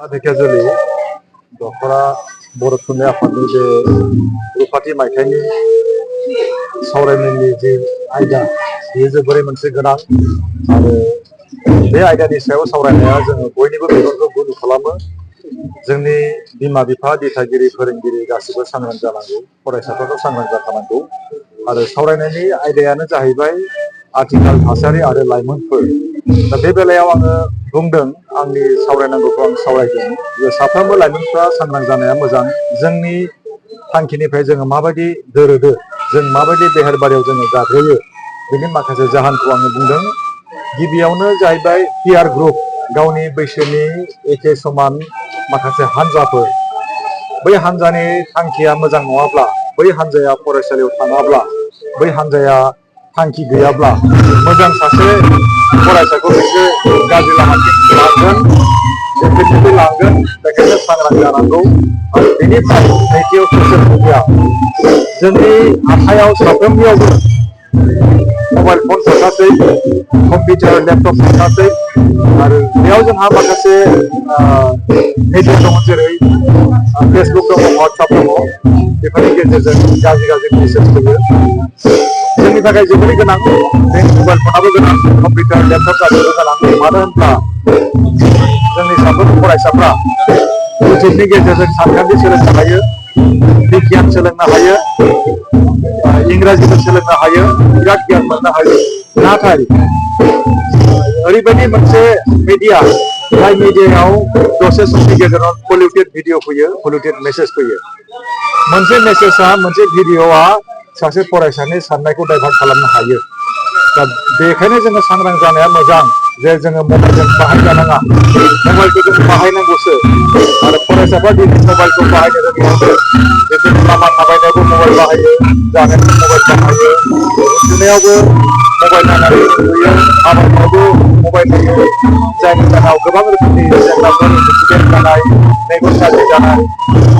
धेकियाजुलि दखरा बर' थुनलाइ आफादनि बे रुपाथि मायथाइनि सावरायमेलनि जे आयदा बेयो जोबोरै मोनसे गोनां आरो बे आयदानि सायाव सावरायनाया जोङो बयनिबो मेगनखौ गुदुं खालामो। जोंनि बिमा बिफा दिथागिरि फोरोंगिरि गासिबो सांग्रां जानांगौ, फरायसाफोरखौ सांग्रां जाखानांगौ आरो सावरायनायनि आयदायानो जाहैबाय आथिखाल थासारि आरो लाइमोनफोर। दा बे बेलायाव आङो बुंदों आंनि सावरायनांगौखौ आं सावरायदों जे साफ्रोमबो लाइमोनफ्रा सांग्रां जानाया मोजां। जोंनि थांखिनिफ्राय जोङो माबायदि दोरोदो, जों माबायदि बेहेरबारियाव जोङो गाग्लोयो, बेनि माखासे जाहोनखौ आङो बुंदों। गिबियावनो जाहैबाय पियार ग्रुप, गावनि बैसोनि एखे समान माखासे हान्जाफोर। बै हान्जानि थांखिया मोजां नङाब्ला, बै हान्जाया फरायसालियाव थाङाब्ला, बै हान्जाया थांखि गैयाब्ला मोजां सासे फरायसाखौ बिसोर गाज्रि लामाथिं लांगोन, बेफोरनिफ्राय लांगोन। बेखायनो सांग्रां जानांगौ। आरो बेनिफ्राय नैथियाव ससियेल मिडिया, जोंनि आखायाव साफ्रोमनियावबो मबाइल फन थाखासै, कम्पिउटार लेपटप थाखासै आरो बेयाव जोंहा माखासे मेडिया दङ, जेरै फेसबुक दङ, वाट्सएप दङ। बेफोरनि गेजेरजों गाज्रि मेसेज फैयो। जोंनि थाखाय जोबोरै गोनां, बे मबाइल फनाबो गोनां, कम्पिउटार लेपटप गासिबो गोनां। मानो होनब्ला जोंनि साफ्रोमबो फरायसाफ्रा इउटुबनि गेजेरजों सानखान्थि सोलोंनो हायो, बिगियान सोलोंनो हायो, इंराजिबो सोलोंनो हायो, बिराद गियान मोननो हायो। नाथाय ओरैबायदि मोनसे मिडिया, जाय मिडियायाव दसे समनि गेजेराव पलिउटेड भिडिअ फैयो, पलिउटेड मेसेज फैयो। मोनसे मेसेजआ, मोनसे भिडिअआ सासे फरायसानि साननायखौ डाइभार्ट खालामनो हायो। दा बेखायनो जोङो सांग्रां जानाया मोजां जे जोङो मबाइलजों बाहायजानाङा, मबाइलखौ जों बाहायनांगौसो। आरो फरायसाफ्रा दिनै मबाइलखौ बाहायनो रोङियावनो बिदिनो लामा थाबायनायावबो मबाइल बाहायो, जानायावबो मबाइल बाहायो, उन्दुनायावबो मबाइल नायनानै उन्दुयो, आबादावबो मबाइल नायो। जायनि जाहोनाव गोबां रोखोमनि जेंनाफोर, एक्सिडेन्ट जानाय, मेगन गाज्रि जानाय,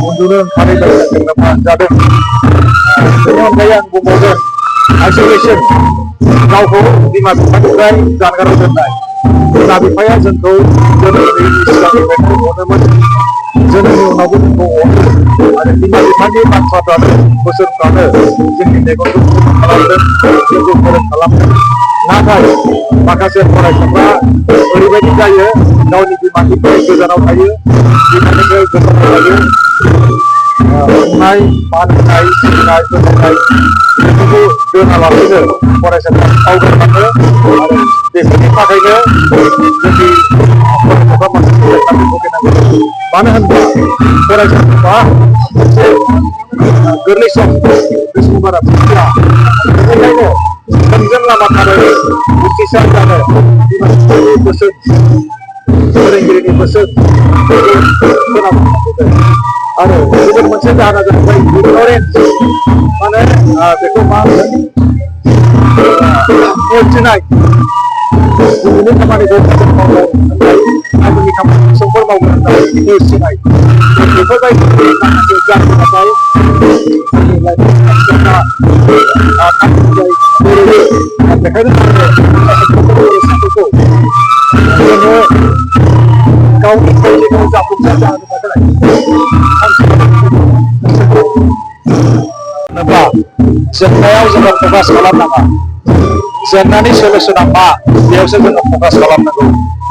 उन्दुनो ओंखारै बायदि जेंनाफोरा जादों। बेनि अनगायै आं बुंबावदों आइसोलेसन, गावखौ बिमा बिफानिफ्राय जानगाराव दोननाय। बिमा बिफाया जोंखौ जोनोम गैयैनि सिगांनिफ्रायनो अनोमोन, जोनोमनि उनावबो जोंखौ अनो आरो बिमा बिफानि बाथ्राफ्रानो, बोसोनफ्रानो जोंनि मेगनखौ गुदुं खालामदों, जोंखौ गोरों खालामदों। नाथाय माखासे फरायसाफ्रा ओरैबायदि जायो, गावनि बिमानिफ्राय गोजानाव थायो, बिमानिफ्राय गोजानाव थायो। अननाय, मान होनाय, सिबिनाय, फोथायनाय बेफोरखौ दोनालासिनो फरायसाफ्रा बावगारलाङो आरो बेफोरनि थाखायनो जोंनि फरायसाफ्रा माखासे जेंनाखौ भुगिनांगौ जायो। मानो होनब्ला फरायसाफ्रा मोनसे गोरलै सम, बे समाव बारा बुजिया। बेनिखायनो थोंजों लामा थाबायनो, उथ्रिसार जानो बिमा बिफानि बोसोन, फोरोंगिरिनि बोसोन खोनासंनांगौ जायो। आरो गुबुन मोनसे जाहोना जाहैबाय इगनरेन्स, माने बेखौ मा होनो, नेवसिनाय। दिनैनि खामानिखौ गाबोन मावगोन होननाय, गाबोननि खामानिखौ समफोर मावगोन होननाय नेवसिनाय, बेफोरबायदि माखासे जाहोनफोराव जोंनि लाइमोनफोरा बेखायनो फरायसाफोरखौ जोङो गावनि थांखिखौ जाफुंसार जाहोनो थाखाय जेंनायाव जोङो फकास खालामनाङा, जेंनानि सलुसना मा बेयावसो जोङो फकास खालामनांगौ।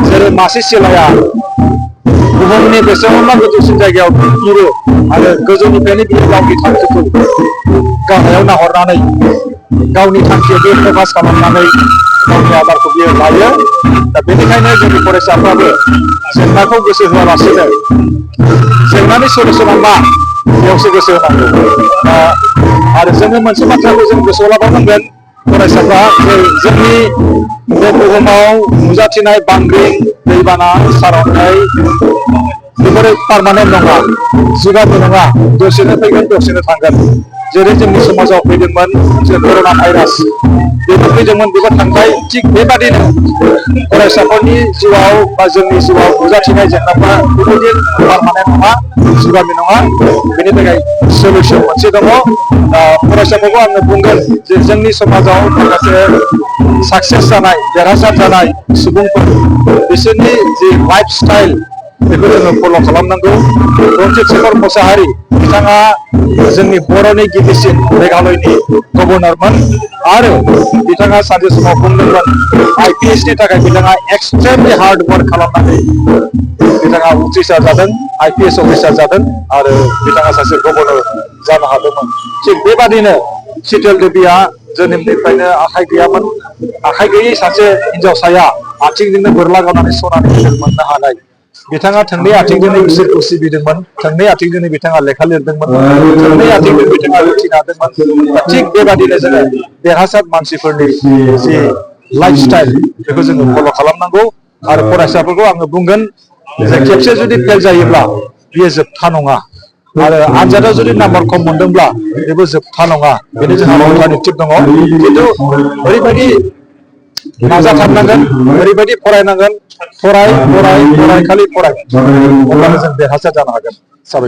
जेरै मासे सिलाया बुहुमनि बेसेबांबा गोजौसिन जायगायाव बिरो आरो गोजौनिफ्रायनो बियो गावनि थांखिखौ गाहायाव नाहरनानै गावनि थांखियाव बियो फकास खालामनानै गावनि आदारखौ बियो लायो। दा बेनिखायनो जोंनि फरायसाफ्राबो जेंनाखौ गोसो होआलासिनो जेंनानि सलुसना मा बेयावसो गोसो होनांगौ। आरो जोङो मोनसे बाथ्राखौ जों गोसोआव लाबावनांगोन, फरायसाफ्रा जोंनि बे बुहुमाव नुजाथिनाय बांग्रिं, दैबाना, सारअन्थाइ बेफोरो पारमानेन्ट नङा, जुगामि नङा, दसेनो फैगोन दसेनो थांगोन। जेरै जोंनि समाजाव फैदोंमोन मोनसे कर'ना भाइरास, बेबो फैदोंमोन, बेबो थांबाय। थिग बेबादिनो फरायसाफोरनि जिउआव बा जोंनि जिउआव नुजाथिनाय जेंनाफ्रा बेबायदि पारमानेन्ट नङा, जुगामि नङा। बेनि थाखाय सलुसन मोनसे दङ। फरायसाफोरखौ आङो बुंगोन जे जोंनि समाजाव माखासे साक्सेस जानाय, देरहासार जानाय सुबुंफोर, बिसोरनि जि लाइफ स्टाइल, बेखौ जोङो फल' खालामनांगौ रन्जित शेखर मोसाहारि बिथाङा जोंनि बर'नि गिबिसिन मेघालयनि गभर्नरमोन आरो बिथाङा सानसे समाव बुंदोंमोन IPS नि थाखाय बिथाङा एक्सट्रिमलि हार्ड वर्क खालामनानै बिथाङा उथ्रिसार जादों IPS अफिसार जादों आरो बिथाङा सासे गभर्नर जानो हादोंमोन थिग बेबादिनो शीतल देवीया जोनोमनिफ्रायनो आखाइ गैयामोन आखाइ गैयै सासे हिन्जावसाया आथिंजोंनो बोरला गावनानै सनानि मेडेल मोननो हानाय बिथाङा थोंनै आथिंजोंनो इसोरखौ सिबिदोंमोन थोंनै आथिंजोंनो बिथाङा लेखा लिरदोंमोन थोंनै आथिंजों बिथाङा उथ्रिनो हादोंमोन थिग बेबादिनो जोङो देरहासार मानसिफोरनि जि लाइफ स्टाइल बेखौ जोङो फल' खालामनांगौ आरो फरायसाफोरखौ आङो बुंगोन जे खेबसे जुदि फेल जायोब्ला बियो जोबथा नङा आरो आनजादाव जुदि नाम्बार खम मोनदोंब्ला बेबो जोबथा नङा बेनि जोंहा अल्टारनेटिभ दङ खिन्थु ओरैबायदि नाजाथाबनांगोन ओरैबायदि फरायनांगोन फराय खालि फराय अब्लानो जों देरहासार जानो हागोन साबायखर